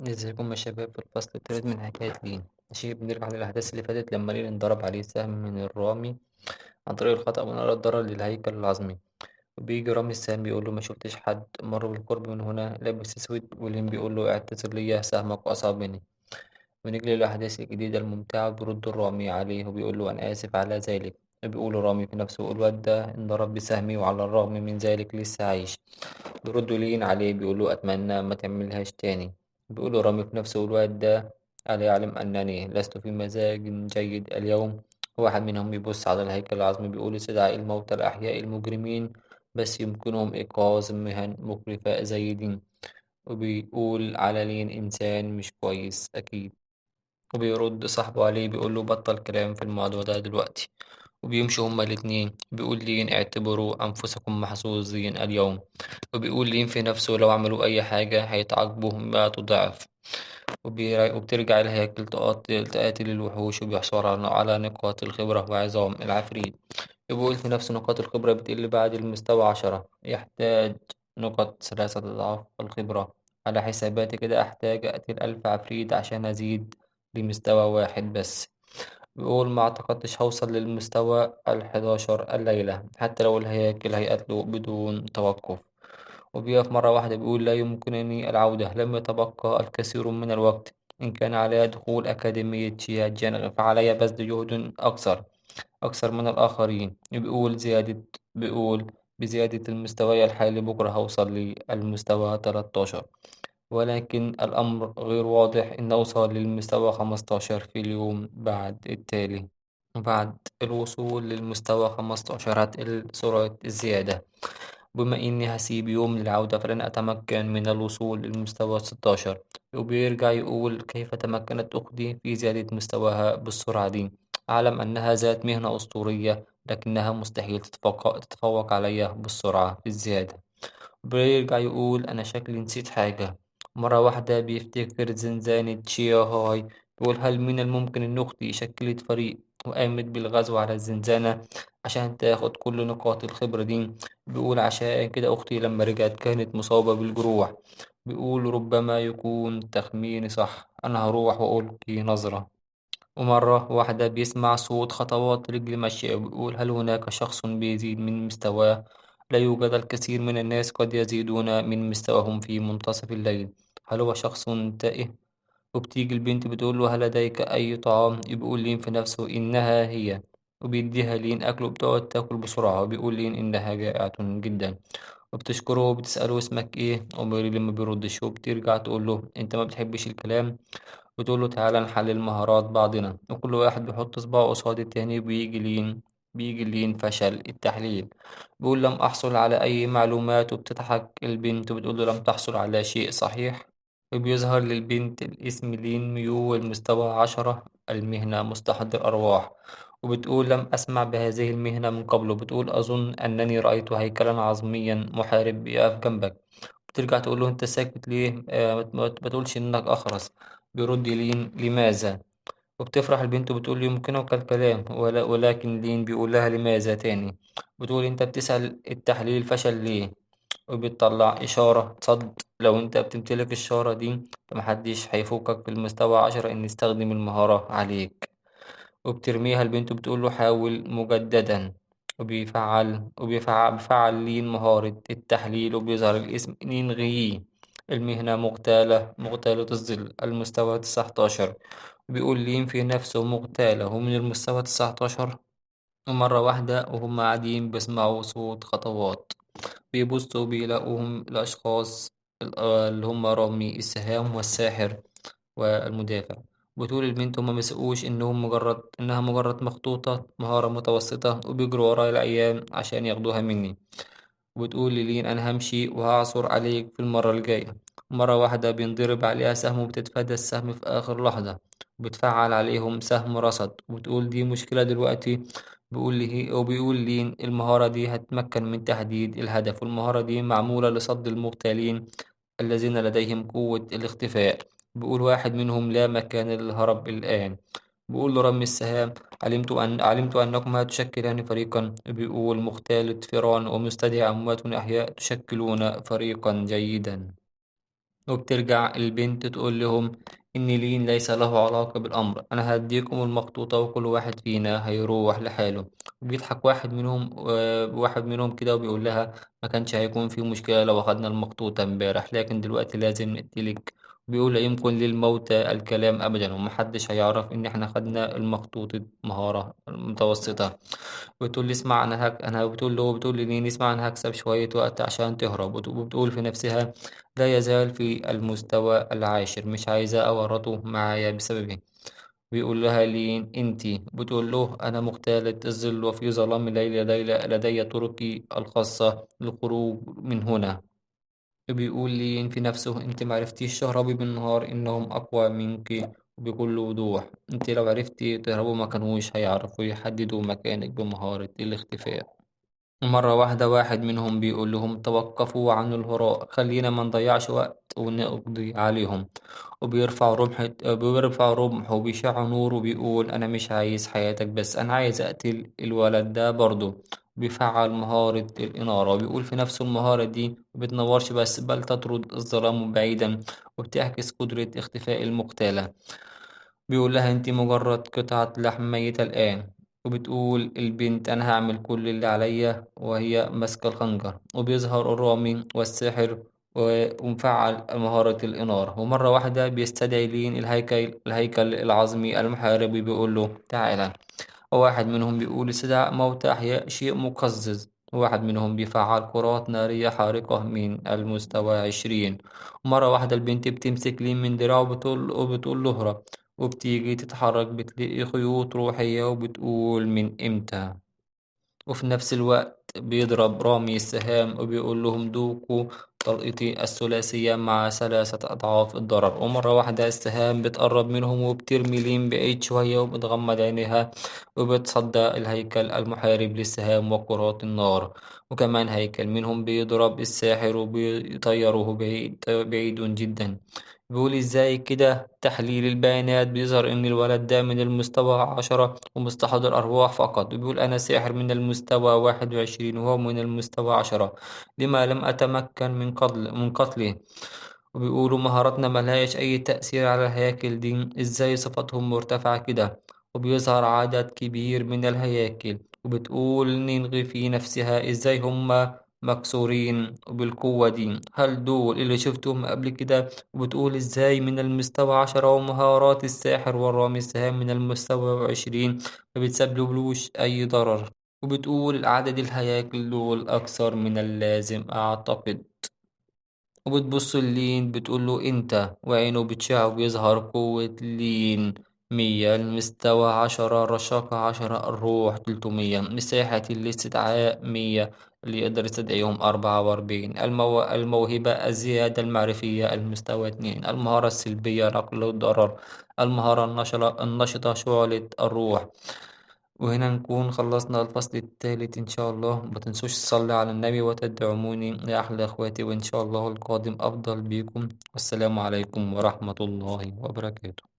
ازيكم يا شباب؟ في الفصل الثالث من حكاية لين. ماشي، بنرجع للأحداث اللي فاتت لما لين انضرب عليه سهم من الرامي عن طريق الخطأ ونرى الضرر للهيكل العظمي. وبيجي رامي السهم بيقول له ما شفتش حد مر بالقرب من هنا لابس اسود، ولين بيقول له اعتذر لي سهمك أصابني. ونيجي للأحداث الجديدة الممتعة، بيرد الرامي عليه وبيقول له أنا آسف على ذلك. بيقول رامي في نفسه الواد ده انضرب بسهمي وعلى الرغم من ذلك لسه عايش. بيرد لين عليه بيقول له أتمنى ما تعملهاش تاني. بيقول رامي في نفسه الواد ده ألا يعلم أنني لست في مزاج جيد اليوم. واحد منهم بيبص على الهيكل العظمي بيقول استدعاء الموتى الأحياء المجرمين بس يمكنهم إيقاظ مهن مقرفة زي دي. وبيقول على لين إنسان مش كويس أكيد. وبيرد صاحبه عليه بيقول له بطل كلام في الموضوع ده دلوقتي. وبيمشوا هما الاتنين. بيقول لين اعتبروا أنفسكم محظوظين اليوم. وبيقول لين في نفسه لو عملوا أي حاجة هيتعاقبوا 100 ضعف. وبترجع الهياكل تقاتل الوحوش وبيحصلوا على نقاط الخبرة وعظام العفريت. وبيقول في نفسه نقاط الخبرة بتقل بعد المستوى 10، يحتاج نقط 3 أضعاف الخبرة. على حساباتي كده أحتاج أقتل 1000 عفريت عشان أزيد لمستوى واحد بس. بيقول ما اعتقدتش هوصل للمستوى 11 الليلة حتى لو الهياكل هيقتلوا بدون توقف. وبيقف مرة واحدة بيقول لا يمكنني العودة، لم يتبقى الكثير من الوقت. إن كان علي دخول أكاديمية شيا جانغ فعلي بذل جهد أكثر من الآخرين. بيقول بزيادة المستوى الحالي بكرة هوصل للمستوى 13، ولكن الأمر غير واضح إن أوصل للمستوى 15 في اليوم بعد التالي. وبعد الوصول للمستوى 15 هتقل سرعة الزيادة. بما إني هسيب يوم للعودة فلن أتمكن من الوصول للمستوى 16. وبيرجع يقول كيف تمكنت أختي في زيادة مستواها بالسرعة دي؟ أعلم أنها ذات مهنة أسطورية لكنها مستحيل تتفوق عليها بالسرعة في الزيادة. بيرجع يقول أنا شكلي نسيت حاجة. مرة واحدة بيفتكر زنزانة تشيا هاي. بيقول هل من الممكن إن أختي شكلت فريق وقامت بالغزو على الزنزانة عشان تاخد كل نقاط الخبرة دي؟ بيقول عشان كده أختي لما رجعت كانت مصابة بالجروح. بيقول ربما يكون تخميني صح، أنا هروح وألقي نظرة. ومرة واحدة بيسمع صوت خطوات رجل ماشية. بيقول هل هناك شخص بيزيد من مستواه؟ لا يوجد الكثير من الناس قد يزيدون من مستواهم في منتصف الليل. هل هو شخص تائه؟ وبتيجي البنت بتقول له هل لديك أي طعام؟ بيقول لين في نفسه إنها هي. وبيديها لين أكل وبتقعد تاكل بسرعة. وبيقول لين إنها جائعة جدا. وبتشكره وبتسأله اسمك إيه؟ وبيقول ما بيردش. وبترجع تقول له أنت ما بتحبش الكلام، وتقول له تعالى نحلل مهارات بعضنا. وكل واحد بيحط صباعه قصاد التاني. بيجي لين فشل التحليل. بيقول لم أحصل على أي معلومات. وبتضحك البنت وبتقول له لم تحصل على شيء صحيح. وبيظهر للبنت الاسم لين ميو المستوى 10، المهنة مستحضر أرواح. وبتقول لم أسمع بهذه المهنة من قبل. وبتقول أظن أنني رأيت هيكلا عظميا محارب بيقف جنبك. بترجع تقول له أنت ساكت ليه؟ ما تقولش إنك أخرس. بيرد لين لماذا؟ وبتفرح البنت وبتقول يمكنك الكلام، ولكن لين بيقول لها لماذا تاني. بتقول انت بتسأل التحليل فشل ليه؟ وبتطلع إشارة صد. لو انت بتمتلك الإشارة دي فمحدش هيفوقك في المستوى 10 ان يستخدم المهارة عليك. وبترميها البنت وبتقول له حاول مجددا. بيفعل لين مهارة التحليل. وبيظهر الاسم لين غيي، المهنة مغتالة الظل، المستوى 19. بيقول لين في نفسه مغتالة ومن المستوى 19. ومرة واحدة وهم قاعدين بيسمعوا صوت خطوات، بيبصوا بيلاقوهم الأشخاص اللي هم رامي السهام والساحر والمدافع. بتقول البنت هما مسقوش إنها مجرد مخطوطة مهارة متوسطة وبيجروا ورايا الأيام عشان ياخدوها مني. وبتقول للين أنا همشي وهعثر عليك في المرة الجاية. مرة واحدة بينضرب عليها سهم وبتتفادى السهم في آخر لحظة، وبتفعل عليهم سهم رصد. وبتقول دي مشكلة دلوقتي. وبيقول لين المهارة دي هتمكن من تحديد الهدف، والمهارة دي معمولة لصد المغتالين الذين لديهم قوة الاختفاء. بيقول واحد منهم لا مكان للهرب الآن. بيقول له رمي السهام علمت أنكما تشكلان فريقا. بيقول مغتالة فيران ومستدعي أموات أحياء تشكلون فريقا جيدا. وبترجع البنت تقول لهم إن لين ليس له علاقة بالأمر، أنا هديكم المخطوطة وكل واحد فينا هيروح لحاله. وبيضحك واحد منهم كده وبيقول لها ما كانش هيكون في مشكلة لو أخدنا المخطوطة امبارح، لكن دلوقتي لازم نقتلك. بيقول لا يمكن للموتى الكلام أبدا، ومحدش هيعرف إن إحنا خدنا المخطوطة مهارة متوسطة. بتقول لي اسمع أنا هك أنا بتقول له بتقول لنين اسمع أنا هكسب شوية وقت عشان تهرب. وبتقول في نفسها لا يزال في المستوى العاشر، مش عايزة أورطه معايا بسببه. بيقول لها لين انتي، بتقول له أنا مغتالة الظل وفي ظلام الليل لدي طرقي الخاصة للخروج من هنا. بيقول لين في نفسه انت معرفتيش تهربي بالنهار، انهم اقوى منك بكل وضوح، انت لو عرفتي تهربوا ما كانوش هيعرفوا يحددوا مكانك بمهارة الاختفاء. مرة واحدة واحد منهم بيقول لهم توقفوا عن الهراء، خلينا ما نضيعش وقت ونقضي عليهم. وبيرفع رمح بيرفع رمح وبيشع نور وبيقول أنا مش عايز حياتك بس أنا عايز أقتل الولد ده برضه. بيفعل مهارة الإنارة وبيقول في نفسه المهارة دي ما بتنورش بس بل تطرد الظلام بعيدا وبتعكس قدرة اختفاء المقتالة. بيقول لها انت مجرد قطعة لحم ميتة الآن. وبتقول البنت أنا هعمل كل اللي عليا وهي ماسكة الخنجر. وبيظهر الرامي والساحر ومفعل مهارة الإنارة. ومرة واحدة بيستدعي لين الهيكل العظمي المحارب وبيقول له تعالى. وواحد منهم بيقول استدعاء موتى أحياء شيء مقزز. وواحد منهم بيفعل كرات نارية حارقة من المستوى 20. ومرة واحدة البنت بتمسك لين من دراعه وبتقول له اهرب. وبتيجي تتحرك بتلاقي خيوط روحية وبتقول من امتى. وفي نفس الوقت بيضرب رامي السهام وبيقول لهم دوقوا طلقتي الثلاثية مع 3 أضعاف الضرر. ومرة واحدة السهام بتقرب منهم وبترمي لين بعيد شوية وبتغمض عينيها وبتصدى الهيكل المحارب للسهام وكرات النار. وكمان هيكل منهم بيضرب الساحر وبيطيره بعيد جدا. بيقول ازاي كده؟ تحليل البيانات بيظهر ان الولد ده من المستوى 10 ومستحضر ارواح فقط. وبيقول انا ساحر من المستوى 21 وهو من المستوى 10، لما لم اتمكن من قتله. وبيقولوا مهاراتنا ملهاش اي تأثير على الهياكل دي، ازاي صفاتهم مرتفعة كده؟ وبيظهر عدد كبير من الهياكل. وبتقول نينغي في نفسها ازاي هم مكسورين وبالقوة دي، هل دول اللي شفتهم قبل كده؟ وبتقول ازاي من المستوى 10 ومهارات الساحر والرامي السهام من المستوى 20 ما بتسببلوش اي ضرر. وبتقول عدد الهياكل دول اكثر من اللازم اعتقد. وبتبص لين بتقول له انت، وعينه بتشع وبيظهر قوة لين 100، المستوى 10، الرشاقة 10، الروح 300، مساحة الاستدعاء 100، اللي يقدر يستدعيهم 44، الموهبة الزيادة المعرفية المستوى 2، المهارة السلبية نقل الضرر، المهارة النشطة شعلة الروح. وهنا نكون خلصنا الفصل الثالث إن شاء الله. ما تنسوش تصلي على النبي وتدعموني يا أحلى إخواتي، وإن شاء الله القادم أفضل بيكم. والسلام عليكم ورحمة الله وبركاته.